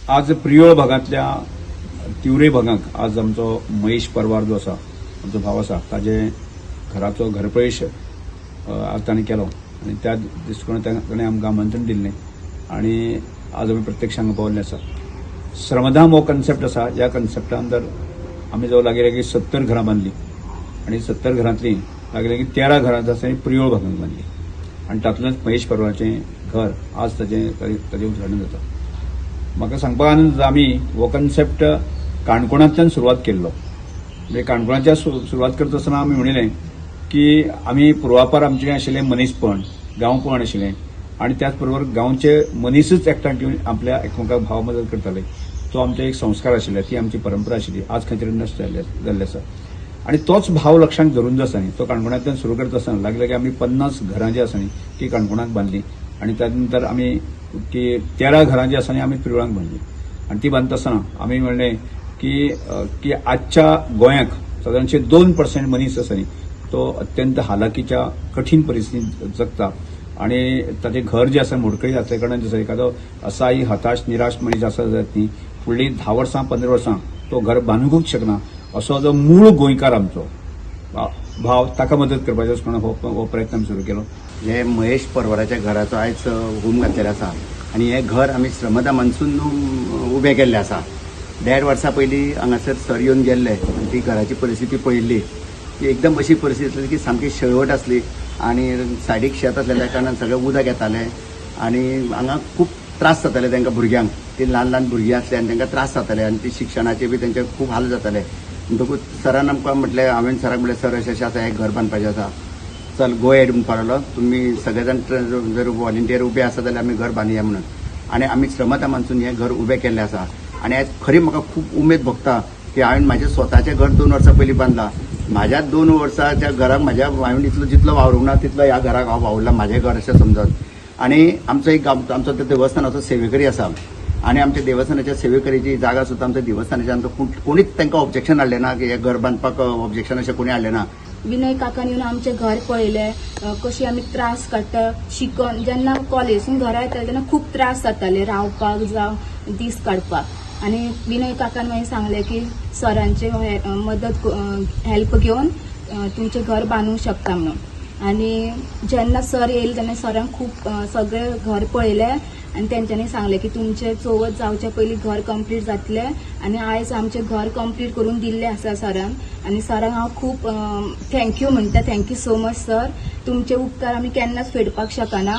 आज प्रियोळ भागांतल्या तिवरे भागांक आज आमचो महेश परवार जो आसा, आमचो भाव आसा, ताजे घराचो घरप्रवेश आज ताणें केलो आनी त्या दृश्टिकोनान ताणें आमकां आमंत्रण दिल्लें आनी आज आमी प्रत्यक्ष हांगा पावल्ले आसा. श्रमधाम हो कन्सेप्ट आसा. ह्या कन्सेप्टा अंदर आमी जवळ लागीं लागीं 70 घरां बांदलीं आनी 70 घरांतलीं लागीं लागीं 13 घरां आसा ती प्रियोळ भागांत बांदलीं आनी तातूंतल्यान महेश परवाचें घर आज ताजें ताजें उद्घाटन जाता. म्हाका सांगपाक आनंद जाता, आमी हो कन्सेप्ट काणकोणांतल्यान सुरवात केल्लो. म्हणजे काणकोणाच्या सुरवात करता आसतना आमी म्हणिल्लें की आमी पुर्वापार आमचें आशिल्लें मनीसपण, गांवपण आशिल्लें आनी त्याच बरोबर गांवचे मनीसच एकठांय येवन आपल्या एकमेकाक भाव मदत करताले. तो आमचो एक संस्कार आशिल्ले, ती आमची परंपरा आशिल्ली. आज खंय तरी नश्ट जाल्ले आसा आनी तोच भाव लक्षांत धरून जो आसा न्ही, तो काणकोणांतल्यान सुरू करता आसतना लागीं लागीं आमी 50 घरां जी आसा न्ही ती काणकोणाक बांदली आनी त्या नंतर आमी ती 13 घरां जी आसा न्ही आमी प्रियोळांक बांदली. आनी ती बांदता आसतना आमी म्हणलें की आजच्या गोंयाक सादारणशे 2% मनीस आसा न्ही तो अत्यंत हालाकीच्या कठीण परिस्थितींत जगता आनी ताचें घर जें आसा मोडकळी जातले कारणान जें आसा, एखादो असाही, हताश, निराश मनीस आसा जायत न्ही, फुडलीं 10 वर्सां, 15 वर्सां तो घर बांदूंकूच शकना, असो जो मूळ गोंयकार आमचो भाव, ताका मदत करपाचें अशें म्हणून हो प्रयत्न आमी सुरू केलो. हे महेश परवराच्या घराचो आयज होम घातलेलो आसा आनी हें घर आमी श्रमदामानसून उबें केल्लें आसा. 1.5 वर्सां पयलीं हांगासर सर येवन गेल्ले आनी ती घराची परिस्थिती पळयल्ली. ती एकदम अशी परिस्थिती आसली की सामकी शेळवट आसली आनी सायडीक शेत आसलेल्या कारणान सगळें उदक येतालें आनी हांगा खूब त्रास जाताले तांकां भुरग्यांक. ती ल्हान ल्हान भुरगीं आसली आनी तांकां त्रास जाताले आनी ती शिक्षणाचे बी तेंचे खूब हाल जाताले. म्हणटकूच सरान आमकां म्हटलें, हांवें सराक म्हटलें, सर, अशें अशें आसा, हें घर बांदपाचें आसा. चल, गो अहेड म्हणपाक लागलो, तुमी सगळे जाण जर व्हॉलंटियर उबे आसा जाल्यार आमी घर बांदया म्हणून. आनी आमी श्रमदामानसून हें घर उबें केल्लें आसा आनी आयज खरी म्हाका खूब उमेद भोगता की हांवें म्हाजें स्वताचें घर 2 वर्सां पयलीं बांदलां. म्हाज्या 2 वर्साच्या घराक म्हाज्या हांवें इतलो जितलो वावरूंक ना तितलो ह्या घराक हांव वावुरलां, म्हाजें घर अशें समजत. आनी आमचो एक गांव, आमचो ते देवस्थानाचो सेवेकरी आसा आनी आमच्या देवस्थानाच्या सेवेकरीची जागा सुद्दां आमच्या देवस्थानाच्या आमकां कोणीच तांकां ऑब्जेक्शन हाडलें ना की हें घर बांदपाक ऑब्जेक्शन अशें कोणी हाडलें ना. विनय काकान येवन आमचें घर पळयलें, कशी आमी त्रास काडटा शिकून. जेन्ना कॉलेजसून घरा येताले तेन्ना खूब त्रास जाताले रावपाक जावं दीस काडपाक. आनी विनय काकान मागीर सांगलें की सरांचे मदत, हेल्प घेवन तुमचें घर बांदूंक शकता म्हणून. आनी जेन्ना सर येयले तेन्ना सरान खूब सगळें घर पळयलें आनी तेंच्यांनी सांगलें की तुमचें चवथ जावच्या पयलीं घर कंप्लीट जातलें. आनी आयज आमचें घर कंप्लीट करून दिल्लें आसा सरान. आनी सरांक हांव खूब thank you म्हणटा. Thank you so much sir, तुमचे उपकार आमी केन्नाच फेडपाक शकना.